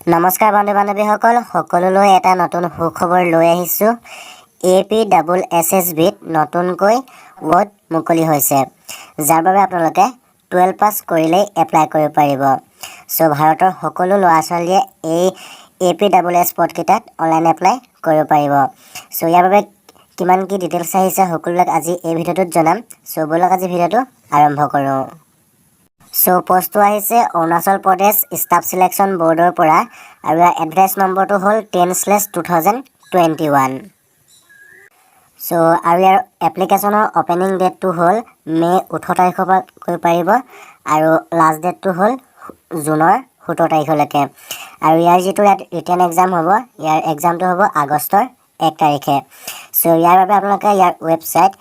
নমস্কাৰ বন্ধু বান্ধৱীসকল, সকলোলৈ এটা নতুন সুখবৰ লৈ আহিছোঁ। এ পি ডাবল এছ এছ বিত নতুনকৈ পদ মুকলি হৈছে, যাৰ বাবে আপোনালোকে 12 পাছ কৰিলেই এপ্লাই কৰিব পাৰিব। চ' ভাৰতৰ সকলো ল'ৰা ছোৱালীয়ে এই এ পি ডাবল এছ পদকেইটাত অনলাইন এপ্লাই কৰিব পাৰিব। চ' ইয়াৰ বাবে কিমান কি ডিটেইলছ আহিছে, সকলোবিলাক আজি এই ভিডিঅ'টোত জনাম। চ' ব'লক, আজি ভিডিঅ'টো আৰম্ভ কৰোঁ। চ' পষ্টটো আহিছে অৰুণাচল প্ৰদেশ ষ্টাফ চিলেকশ্যন বৰ্ডৰ পৰা আৰু ইয়াৰ এডভাৰটাইজ নম্বৰটো হ'ল 10/2021। চ' আৰু ইয়াৰ এপ্লিকেশ্যনৰ অ'পেনিং ডেটটো হ'ল মে' 18 তাৰিখৰ পৰা কৰিব পাৰিব আৰু লাষ্ট ডেটটো হ'ল জুনৰ 17 তাৰিখলৈকে। আৰু ইয়াৰ যিটো ইয়াত ৰিটেন এক্সাম হ'ব, ইয়াৰ এক্সামটো হ'ব আগষ্টৰ 1 তাৰিখে। চ' ইয়াৰ বাবে আপোনালোকে ইয়াৰ ৱেবছাইট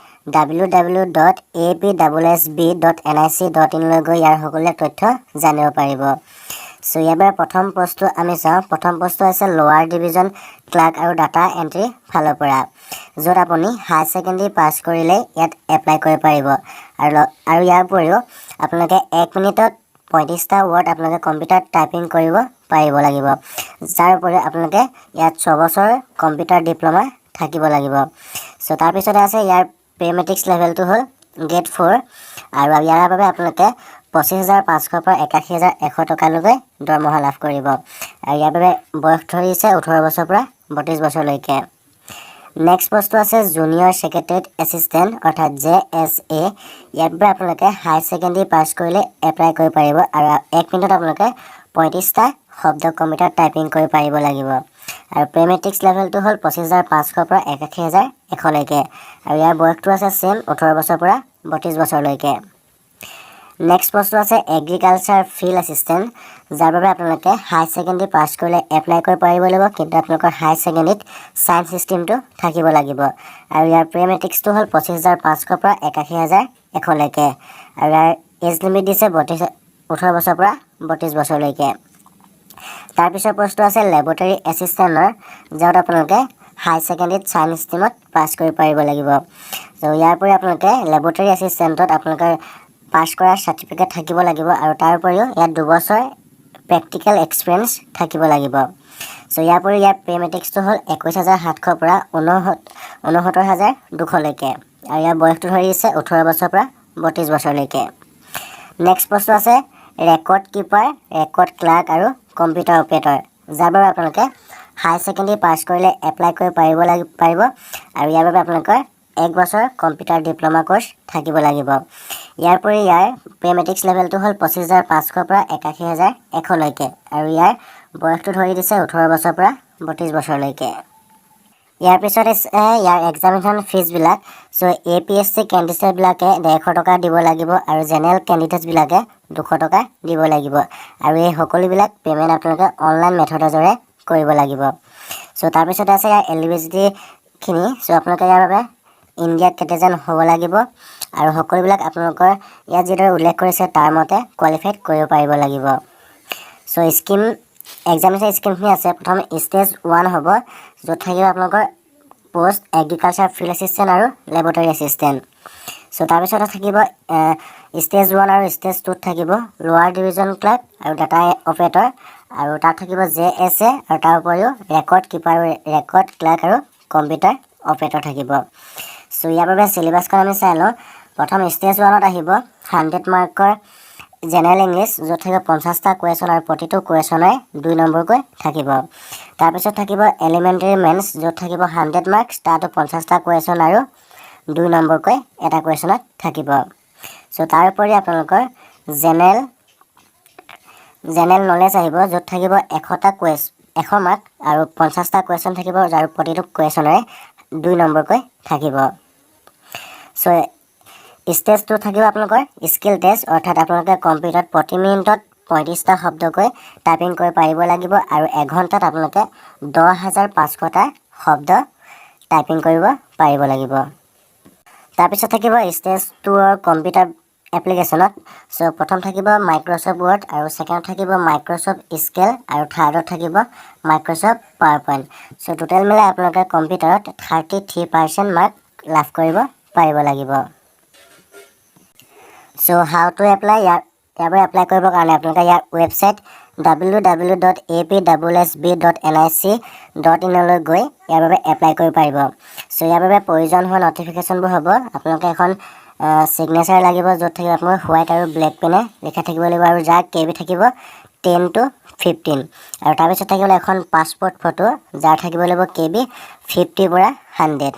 ww.apsssb.nic.inলৈ গৈ ইয়াৰ সকলো তথ্য জানিব পাৰিব। চ' ইয়াৰ বাবে প্ৰথম পষ্টটো আমি চাওঁ। প্ৰথম পষ্টটো আছে লোৱাৰ ডিভিজন ক্লাৰ্ক আৰু ডাটা এণ্ট্ৰি ফালৰ পৰা, য'ত আপুনি হায়াৰ ছেকেণ্ডেৰী পাছ কৰিলেই ইয়াত এপ্লাই কৰিব পাৰিব। আৰু ইয়াৰ উপৰিও আপোনালোকে এক মিনিটত 35টা ৱৰ্ড আপোনালোকে কম্পিউটাৰত টাইপিং কৰিব পাৰিব লাগিব। যাৰ উপৰিও আপোনালোকে ইয়াত 6 বছৰ কম্পিউটাৰ ডিপ্ল'মা থাকিব লাগিব। চ' তাৰপিছতে আছে ইয়াৰ পে মেট্ৰিক্স লেভেলটো হ'ল গ্ৰেড 4 আৰু ইয়াৰ বাবে আপোনালোকে 25,500ৰ পৰা 81,100 টকালৈকে দৰমহা লাভ কৰিব। আৰু ইয়াৰ বাবে বয়স ধৰিছে 18 বছৰৰ পৰা 32 বছৰলৈকে। নেক্সট পষ্টটো আছে জুনিয়ৰ ছেক্ৰেটেৰিয়েট এছিষ্টেণ্ট, অৰ্থাৎ জে এছ এ। ইয়াৰ বাবে আপোনালোকে হায়াৰ ছেকেণ্ডেৰী পাছ কৰিলে এপ্লাই কৰিব পাৰিব আৰু এক মিনিটত আপোনালোকে 35টা শব্দ কম্পিউটাৰ টাইপিং কৰিব পাৰিব লাগিব। আৰু পে মেট্ৰিক্স লেভেলটো হ'ল 25,500ৰ পৰা 81,100লৈকে আৰু ইয়াৰ বয়সটো আছে ছেম 18 বছৰৰ পৰা 32 বছৰলৈকে। নেক্সট পষ্টটো আছে এগ্ৰিকালচাৰ ফিল্ড এছিষ্টেণ্ট, যাৰ বাবে আপোনালোকে হায়াৰ ছেকেণ্ডেৰী পাছ কৰিলে এপ্লাই কৰিব পাৰিব লাগিব, কিন্তু আপোনালোকৰ হায়াৰ ছেকেণ্ডেৰীত ছায়েন্স ষ্ট্ৰীমটো থাকিব লাগিব। আৰু ইয়াৰ পে মেট্ৰিক্সটো হ'ল 25,500ৰ পৰা 81,100লৈকে আৰু ইয়াৰ এজ লিমিট দিছে 18 বছৰৰ পৰা 32 বছৰলৈকে। তাৰপিছৰ পষ্টটো আছে লেবৰেটৰী এছিষ্টেণ্টৰ, য'ত আপোনালোকে হায়াৰ ছেকেণ্ডেৰীত ছায়েন্স ষ্ট্ৰীমত পাছ কৰিব পাৰিব লাগিব। ত' ইয়াৰ উপৰি আপোনালোকে লেবৰেটৰী এছিষ্টেণ্টত আপোনালোকে পাছ কৰাৰ চাৰ্টিফিকেট থাকিব লাগিব আৰু তাৰ উপৰিও ইয়াত 2 বছৰ প্ৰেক্টিকেল এক্সপিৰিয়েঞ্চ থাকিব লাগিব। চ' ইয়াৰ উপৰি ইয়াৰ পে মেট্ৰিক্সটো হ'ল 21,700ৰ পৰা 69,200লৈকে আৰু ইয়াৰ বয়সটো ধৰি দিছে 18 বছৰৰ পৰা 32 বছৰলৈকে। নেক্সট পষ্টটো আছে ৰেকৰ্ড কিপাৰ, ৰেকৰ্ড ক্লাৰ্ক আৰু কম্পিউটাৰ অপাৰেটৰ, যাৰ বাবে আপোনালোকে হায়াৰ ছেকেণ্ডেৰী পাছ কৰিলে এপ্লাই কৰিব পাৰিব আৰু ইয়াৰ বাবে আপোনালোকৰ এক বছৰ কম্পিউটাৰ ডিপ্ল'মা কৰ্চ থাকিব লাগিব। ইয়াৰ উপৰি ইয়াৰ পে মেট্ৰিক্স লেভেলটো হ'ল 25,500ৰ পৰা 81,100লৈকে আৰু ইয়াৰ বয়সটো ধৰি দিছে 18 বছৰৰ পৰা 32 বছৰলৈকে। ইয়াৰ পিছত আছে ইয়াৰ এক্সামিনেশ্যন ফিজবিলাক। So' A P S C কেণ্ডিডেটবিলাকে 150 টকা দিব লাগিব আৰু জেনেৰেল কেণ্ডিডেটছবিলাকে 200 টকা দিব লাগিব। আৰু এই সকলোবিলাক পে'মেণ্ট আপোনালোকে অনলাইন মেথডৰ জৰিয়তে কৰিব লাগিব। চ' তাৰপিছতে আছে ইয়াৰ এলিজিবিলিটিখিনি। চ' আপোনালোকে ইয়াৰ বাবে ইণ্ডিয়াত চিটিজেন হ'ব লাগিব আৰু সকলোবিলাক আপোনালোকৰ ইয়াত যিদৰে উল্লেখ কৰিছে, তাৰ মতে কোৱালিফাইড কৰিব পাৰিব লাগিব। চ' স্কিম এক্সামিনেশ্যন স্কিমখিনি আছে। প্ৰথম ষ্টেজ 1 হ'ব, য'ত থাকিব আপোনালোকৰ পষ্ট এগ্ৰিকালচাৰ ফিল্ড এছিষ্টেণ্ট আৰু লেবৰেটৰী এছিষ্টেণ্ট। চ' তাৰপিছতে থাকিব ষ্টেজ 1 আৰু ষ্টেজ 2ত থাকিব লোৱাৰ ডিভিজন ক্লাৰ্ক আৰু ডাটা অপাৰেটৰ আৰু তাত থাকিব জে এছ এ আৰু তাৰ উপৰিও ৰেকৰ্ড কিপাৰ আৰু ৰেকৰ্ড ক্লাৰ্ক আৰু কম্পিউটাৰ অপাৰেটৰ থাকিব। চ' ইয়াৰ বাবে চিলেবাছখন আমি চাই লওঁ। প্ৰথম ষ্টেজ 1ত আহিব 100 মাৰ্কৰ জেনেৰেল ইংলিছ, য'ত থাকিব 50টা কুৱেশ্যন আৰু প্ৰতিটো কুৱেশ্যনৰে 2 নম্বৰকৈ থাকিব। তাৰপিছত থাকিব এলিমেণ্টেৰী মেইনছ, য'ত থাকিব 100 মাৰ্কছ, তাতো 50টা কুৱেশ্যন আৰু 2 নম্বৰকৈ এটা কুৱেশ্যনত থাকিব। চ' তাৰোপৰি আপোনালোকৰ জেনেৰেল নলেজ আহিব, য'ত থাকিব 100টা 100 মাৰ্ক আৰু 50টা কুৱেশ্যন থাকিব আৰু প্ৰতিটো কুৱেশ্যনৰে 2 নম্বৰকৈ থাকিব। চ' ষ্টেজ 2 থাকিব আপোনালোকৰ স্কিল টেষ্ট, অৰ্থাৎ আপোনালোকে কম্পিউটাৰত প্ৰতি মিনিটত 35টা শব্দকৈ টাইপিং কৰিব পাৰিব লাগিব আৰু এঘণ্টাত আপোনালোকে 10,500টা শব্দ টাইপিং কৰিব পাৰিব লাগিব। তাৰপিছত থাকিব ষ্টেজ 2ৰ কম্পিউটাৰ এপ্লিকেশ্যনত। চ' প্ৰথম থাকিব মাইক্ৰ'ছফ্ট ৱৰ্ড আৰু ছেকেণ্ডত থাকিব মাইক্ৰ'ছফ্ট এক্সেল আৰু থাৰ্ডত থাকিব মাইক্ৰ'ছফ্ট পাৱাৰ পইণ্ট। চ' টোটেল মিলাই আপোনালোকে কম্পিউটাৰত 33% মাৰ্ক লাভ কৰিব পাৰিব লাগিব। চ' how to apply? ইয়াৰ পৰা এপ্লাই কৰিবৰ কাৰণে আপোনালোকে ইয়াৰ ৱেবছাইট www.appssb.nic.inলৈ গৈ ইয়াৰ বাবে এপ্লাই কৰিব পাৰিব। চ' ইয়াৰ বাবে প্ৰয়োজন হোৱা নটিফিকেশ্যনবোৰ হ'ব, আপোনালোকে এখন ছিগনেচাৰ লাগিব, য'ত থাকিব আপোনালোকে হোৱাইট আৰু ব্লেক পেনে লিখা থাকিব লাগিব আৰু যাৰ কেবি থাকিব 10 টু 15। আৰু তাৰপিছত থাকিব এখন পাছপৰ্ট ফটো, যাৰ থাকিব লাগিব কেবি 50ৰ পৰা 100।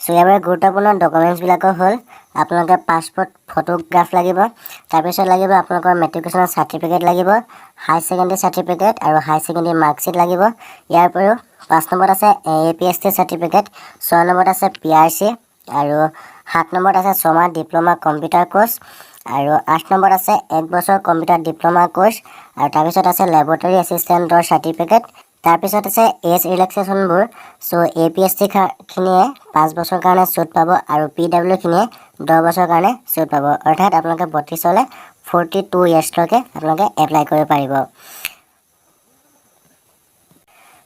চ' ইয়াৰ বাবে গুৰুত্বপূৰ্ণ ডকুমেণ্টছবিলাকো হ'ল আপোনালোকে পাছপৰ্ট ফটোগ্ৰাফ লাগিব, তাৰপিছত লাগিব আপোনালোকৰ মেট্ৰিকুলেশ্যনৰ চাৰ্টিফিকেট লাগিব, হাই ছেকেণ্ডেৰী চাৰ্টিফিকেট আৰু হাই ছেকেণ্ডেৰী মাৰ্কশ্বিট লাগিব। ইয়াৰ উপৰিও 5 নম্বৰত আছে এপিএছটি চাৰ্টিফিকেট, 6 নম্বৰত আছে পিআৰচি আৰু 7 নম্বৰত আছে 6 মাহ ডিপ্ল'মা কম্পিউটাৰ কোৰ্চ আৰু 8 নম্বৰত আছে এক বছৰ কম্পিউটাৰ ডিপ্ল'মা কোৰ্চ আৰু তাৰপিছত আছে লেবৰেটৰী এছিষ্টেণ্টৰ চাৰ্টিফিকেট। তাৰপিছত আছে এজ ৰিলেক্সেশ্যনবোৰ। চ' এপিএছটি খিনিয়ে 5 বছৰৰ কাৰণে চুট পাব আৰু পিডাব্লিউ খিনিয়ে 10 বছৰৰ কাৰণে চুট পাব। অৰ্থাৎ আপোনালোকে 32হ'লে 42 ইয়েৰ্ছলৈকে আপোনালোকে এপ্লাই কৰিব পাৰিব।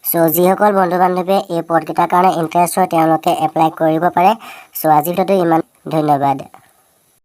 চ' যিসকল বন্ধু বান্ধৱীয়ে এই পদকেইটাৰ কাৰণে ইণ্টাৰেষ্ট হয়, তেওঁলোকে এপ্লাই কৰিব পাৰে। চ' আজিৰ ভিডিঅ'টো ইমান, ধন্যবাদ।